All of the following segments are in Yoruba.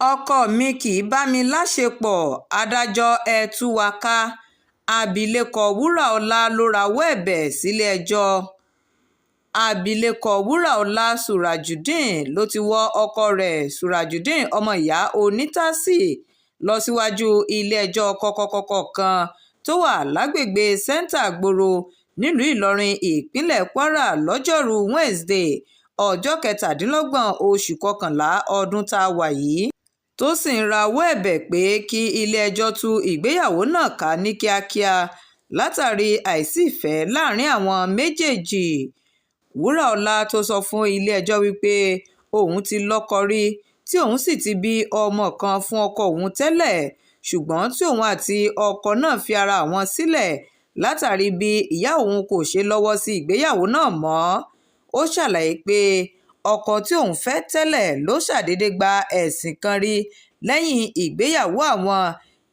Ọkọ mi kì í bá mi láṣepọ̀, adájọ́ ẹ̀ tú wa ká, abilékọ Wuraola ló rawọ́ ẹ̀bẹ̀ sílẹ̀-ẹjọ́. Abilékọ Wuraola Surajudeen ló ti wọ ọkọ rẹ̀ Surajudeen ọmọọ̀yà onítààsí lọ síwájú ilé-ẹjọ́ kọ́kọ́kọ́kọ́ kan tó wà lágbègbè sèǹtà-gbòòrò nílùú Ìlọrin, ìpínlẹ̀ Kwara, lojoruu wesidee, ọjọ́ kẹtàdínlọ́gbọ̀n oṣù kọkànlá ọdún tá a wà yìí, tó sì ń rawọ́ ẹ̀bẹ̀ pé kí ilé-ẹjọ́ tú ìgbéyàwó náà ká ní kíákíá látàrí àìsí ìfẹ́ láàrin àwọn méjèèjì. Wuraola tó sọ fún ilé-ẹjọ́ wípé òun ti lọ́kọ rí tí òun sì ti bí ọmọ kan fún ọkọ òun tẹ́lẹ̀, ṣùgbọ́n tí òun àti ọkọ náà fi ara àwọn sílẹ̀ látàrí bí ìyá òun kò ṣe lọ́wọ́ sí ìgbéyàwó náà mọ́. Ó ṣàlàyé pé ọkọ tí òun fẹ́ tẹ́lẹ̀ ló ṣàdédé gba ẹ̀sìn kan rí lẹ́yìn ìgbéyàwó àwọn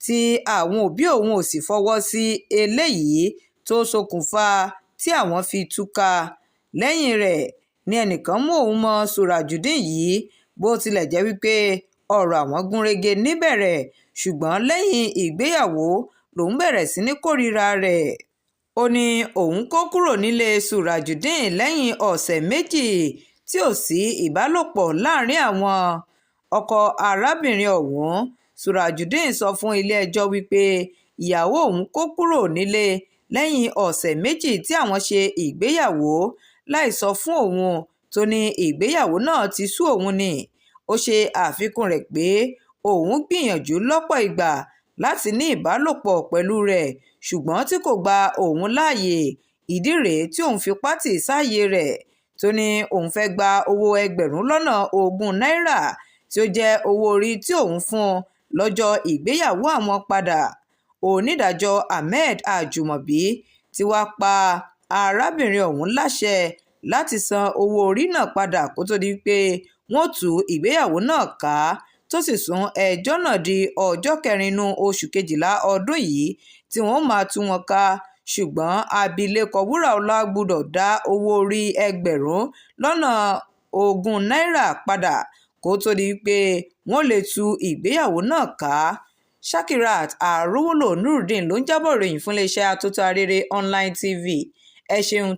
tí àwọn òbí òun ò sì fọwọ́ sí eléyìí tó ṣokùnfà tí àwọn fi túká. Lẹ́yìn rẹ̀ ni ẹnìkan mú òun mọ́ Surajudeen yìí, bó tilẹ̀ jẹ́ wípé ọ̀rọ̀ àwọn gún régé níbẹ̀rẹ̀, ṣùgbọ́n lẹ́yìn ìgbéyàwó lòun bẹ̀rẹ̀ sí ní kórìíra rẹ̀. Ó ní òun kó kúrò nílé Surajudeen lẹ́yìn ọ̀sẹ̀ 2 tí ò sí ìbálòpọ̀ láàrin àwọn. Ọkọ arábìnrin ọ̀hún, Surajudeen, sọ fún ilé-ẹjọ́ wípé ìyàwó òun kó kúrò nílé lẹ́yìn ọ̀sẹ̀ 2 tí àwọn ṣe ìgbéyàwó láì sọ fún òun, tó ní ìgbéyàwó náà ti sú òun ni. Ó ṣe àfikún rẹ̀ pé òun gbìyànjú lọ́pọ̀ ìgbà láti ní ìbálòpọ̀ pẹ̀lú rẹ̀, ṣùgbọ́n tí kò gba òun láàyè, ìdí rèé tí òun fi pátì sáàyè rẹ̀, tó ní òun fẹ́ẹ́ gba owó ẹgbẹ̀rún lọ́nà 20 náírà tí ó jẹ́ owó-orí tí òun fún un lọ́jọ́ ìgbéyàwó àwọn padà. Onídàájọ́ Ahmed Ajimobi tí wàá pa arábìnrin ọ̀hún láṣẹ láti san owó-orí náà padà kó tóó di pé wọ́n tú ìgbéyàwó náà ká, tó sì sún ẹjọ́ náà di ọjọ́ kẹrin inú oṣù kejìlá ọdún yìí tí wọ́n máa tú wọn ká, ṣùgbọ́n abilékọ Wuraola gbọ́dọ̀ dá owó-orí ẹgbẹ̀rún lọ́nà 20 náírà padà kó tóó di pé wọ́n lè tú ìgbéyàwó náà ká. Shakirat Arówólò Nurudeen ló ń jábọ̀ ìròyìn fún iléeṣẹ́ Atótó Arére Online TV. Ẹ ṣeun.